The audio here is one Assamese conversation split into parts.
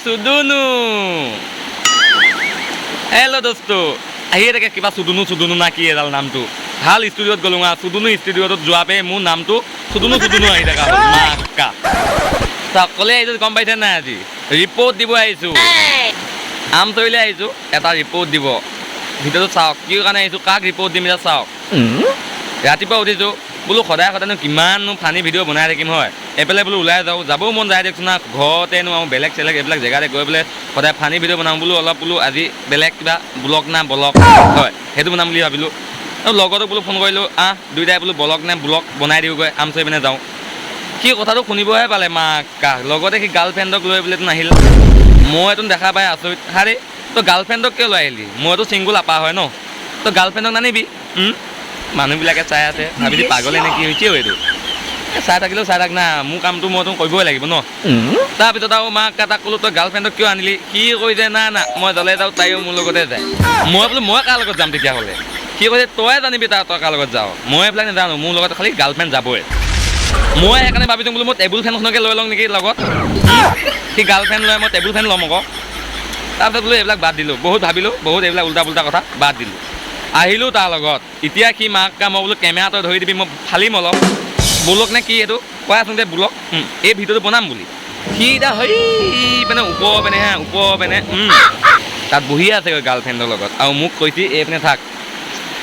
চুদুনু। হেল্ল' দোস্ত, আহিয়ে থাকে কিবা চুদুনু চুদুনু না কি এডাল নামটো। ভাল ষ্টুডিঅ'ত গ'লো, চুদুনু ষ্টুডিঅ'ত যোৱা পে মোৰ নামটো চুদুনু চুদুনু আহি থকা হ'ল। মাকা সকলোৱে আহিছোঁ, গম পাইছে নাই? আজি ৰিপৰ্ট দিব আহিছোঁ, আমচৰিলৈ আহিছোঁ এটা ৰিপৰ্ট দিব। ভিডিঅ'টো চাওক, কি কাৰণে আহিছোঁ, কাক ৰিপৰ্ট দিম এতিয়া চাওক। ৰাতিপুৱা উঠিছোঁ, বোলো সদায় সদায়নো কিমাননো ফানি ভিডিঅ' বনাই থাকিম হয়, এইফালে বোলো ওলাই যাওঁ। যাবও মন যায় দিয়কচোন না, ঘৰতেনো আৰু বেলেগ চেলেগ এইবিলাক জেগাতে গৈ পেলাই সদায় ফানি ভিডিঅ' বনাওঁ। বোলো অলপ বোলো আজি বেলেগ কিবা ব্লগ না ব্লগ হয়, সেইটো বনাম বুলি ভাবিলোঁ। আৰু লগতো বোলো ফোন কৰিলোঁ, আহ দুইটাই বোলো ব্লগ নে ব্লগ বনাই দিওঁগৈ, আমচৰি পিনে যাওঁ। সি কথাটো শুনিবহে পালে, মাকা লগতে সি গাৰ্লফ্ৰেণ্ডক লৈ পেলাই নাহিল। মইতো দেখা পাই আচৰিত, হাৰে তই গাৰ্লফ্ৰেণ্ডক কিয় লৈ আহিলি? মইতো ছিংগুল আপা হয় ন, তই গাৰ্লফ্ৰেণ্ডক নানিবি। মানুহবিলাকে চাই আছে, ভাবিলি পাগলে নে কি হৈছে এইটো। এ, চাই থাকিলেও চাই থাক না, মোৰ কামটো মইতো কৰিবই লাগিব ন। তাৰপিছত আৰু মাক তাক ক'লো, তই গাৰ্লফ্ৰেণ্ডক কিয় আনিলি? সি কৈছে, না না, মই য'লে যাওঁ তাইও মোৰ লগতে যায়। মই বোলো মই কাৰ লগত যাম তেতিয়াহ'লে? সি কৈছে, তই জানিবি তাৰ তই কাৰ লগত যাৱ, মই এইবিলাক নাজানো, মোৰ লগত খালি গাৰ্লফ্ৰেণ্ড যাবই। মই সেইকাৰণে ভাবিছোঁ বোলো মই টেবুল ফেনখনকে লৈ লওঁ নেকি লগত। সি গাৰ্লফ্ৰেণ্ড লয়, মই টেবুল ফেন ল'ম আকৌ। তাৰপিছত বোলো এইবিলাক বাদ দিলোঁ, বহুত ভাবিলোঁ, বহুত এইবিলাক উল্টা পুল্টা কথা বাদ দিলোঁ, আহিলোঁ তাৰ লগত। এতিয়া সি মাক মই বোলো কেমেৰা তই ধৰি দিবি, মই ফালিম অলপ ব্লগ নে কি এইটো কোৱাচোন দে ব্লগ, এই ভিডিঅ'টো বনাম বুলি। সি এতিয়া সেই পিনে ওপৰ পিনে, হে ওপৰ পিনে তাত বহি আছে গাৰ্লফ্ৰেণ্ডৰ লগত আৰু মোক কৈছে এইপিনে থাক।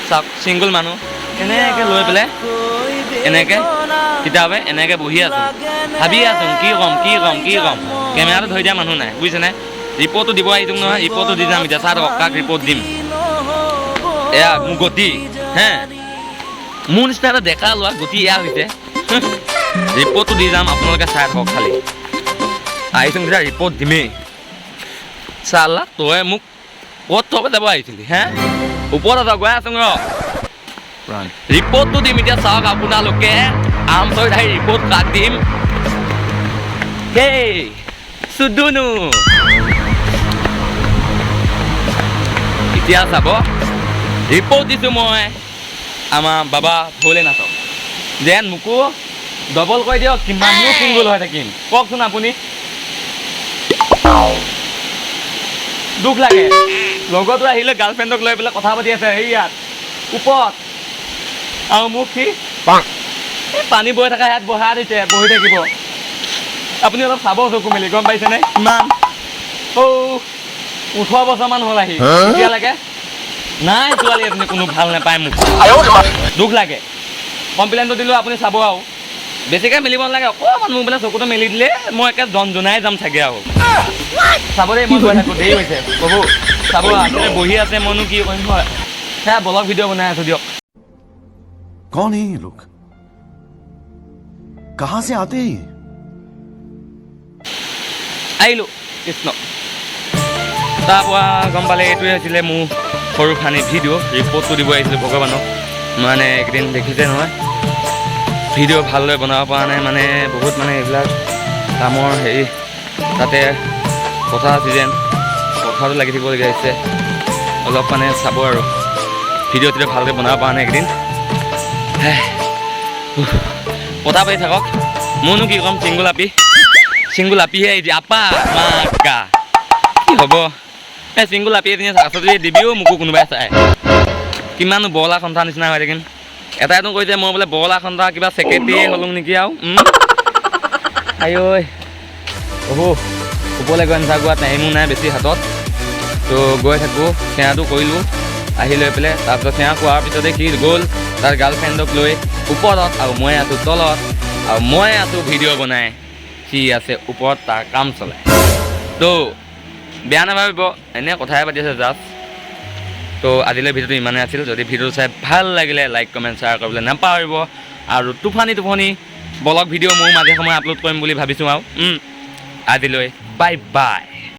চাওক, ছিংগুল মানুহ এনেকৈ লৈ পেলাই এনেকৈ কিতাপে এনেকৈ বহি আছোঁ, ভাবি আছোঁ কি ক'ম কি ক'ম কি ক'ম। কেমেৰাটো ধৰি দিয়া মানুহ নাই, বুজিছেনে? ৰিপৰ্টটো দিব আহিছোঁ নহয়, ৰিপৰ্টটো দি যাম। এতিয়া চাই থাকক কাক ৰিপৰ্ট দিম। এয়া মোৰ গতি হে, মোৰ নিচিনা এটা ডেকা লোৱা গতি এয়া হৈছে। ৰিপৰ্টটো দি যাম, আপোনালোকে চাই থাকক খালি। আহিছোঁ তেতিয়া ৰিপৰ্ট দিমেই। চালা তই মোক ক'ত থব যাব আহিছিলি হে? ওপৰত আছ, গৈ আছোঁ ৰ, ৰিপৰ্টটো দিম। এতিয়া চাওক আপোনালোকে, আমচৰিত আহি ৰিপৰ্ট কাক দিম। হেই চুদুনু, এতিয়া চাব, ৰিপৰ্ট দিছোঁ মই আমাৰ বাবা ভোলেনাথক, যেন মোকো ডবল কৰি দিয়ক। কিমাননো ছিংগুল হৈ থাকিম কওকচোন আপুনি? দুখ লাগে, লগতো আহিলে গাৰ্লফ্ৰেণ্ডক লৈ পেলাই কথা পাতি আছে সেইয়াত ওপৰত, আৰু মোক সি এই পানী বৈ থকা ইয়াত বহা দিছে, বহি থাকিব। আপুনি অলপ চাব চকু মেলি, গম পাইছেনে? কিমান অ' 18 বছৰমান হ'ল আহি, এতিয়ালৈকে নাই ছোৱালী আপুনি কোনো ভাল নাপায় মোক। দুখ লাগে। কমপ্লেইনটো দিলোঁ, আপুনি চাব। আৰু বেছিকৈ মেলিব নালাগে, অকণমান মোৰ বোলে চকুটো মেলি দিলে মই একে জনজনাই যাম চাগে। আৰু চাব দেই, মই গৈ থাকোঁ, দেৰি হৈছে প্ৰভু। চাব, আগতে বহি আছে, মইনো কি কৰিম হয়? সেয়া ব্লগ ভিডিঅ' বনাই আছোঁ দিয়ক। कौन है ये लोग? कहां से आते हैं ये? আহিলোঁ, কৃষ্ণ। তাৰপৰা গম পালে, এইটোৱে হৈছিলে মোৰ সৰু ফানি ভিডিঅ'। ৰিপৰ্টটো দিব আহিছিলোঁ ভগৱানক। মানে এইকেইদিন দেখিছে নহয়, ভিডিঅ' ভালদৰে বনাব পৰা নাই, মানে বহুত মানে এইবিলাক কামৰ হেৰি, তাতে পথাৰ ছিজন, পথাৰতো লাগি থাকিবলগীয়া হৈছে অলপ। মানে চাব আৰু, ভিডিঅ' চিডিঅ' ভালকৈ বনাব পৰা নাই এইকেইদিন। উফ। কথা পাতি থাকক, মোৰনো কি ক'ম? ছিংগুল আপি, ছিংগুল আপিহে আহিছে। আপা মাকা কি হ'ব? এই ছিংগুল আপি এজনী আচলতে দিবিও মোকো কোনোবাই চাই। কিমানো বৰলা সন্থা নিচিনা হৈ থাকিম। এটাইতো কৈছে মই বোলে বৰলা সন্থা কিবা ছেক্ৰেটেৰীয়ে হ'লো নেকি আৰু। আই ঐ প্ৰভু, ওপৰলৈ গৈ নাথাকোঁ, টাইমো নাই বেছি হাতত। তো গৈ থাকোঁ, সেৱাটো কৰিলোঁ আহি লৈ পেলাই। তাৰপিছত সেৱা কৰাৰ পিছতে সি গ'ল তাৰ গাৰ্লফ্ৰেণ্ডক লৈ ওপৰত আৰু মই আছোঁ তলত, আৰু মই আছোঁ ভিডিঅ' বনাই, সি আছে ওপৰত তাৰ কাম চলাই। তো বেয়া নাভাবিব, এনেই কথাহে পাতি আছে জাষ্ট। তো আজিলৈ ভিডিঅ'টো ইমানেই আছিল। যদি ভিডিঅ'টো চাই ভাল লাগিলে লাইক, কমেণ্ট, শ্বেয়াৰ কৰিবলৈ নাপাহৰিব। আৰু টোফানি টোফানি ব্লগ ভিডিঅ' ময়ো মাজে সময়ে আপলোড কৰিম বুলি ভাবিছোঁ। আৰু আজিলৈ বাই বাই।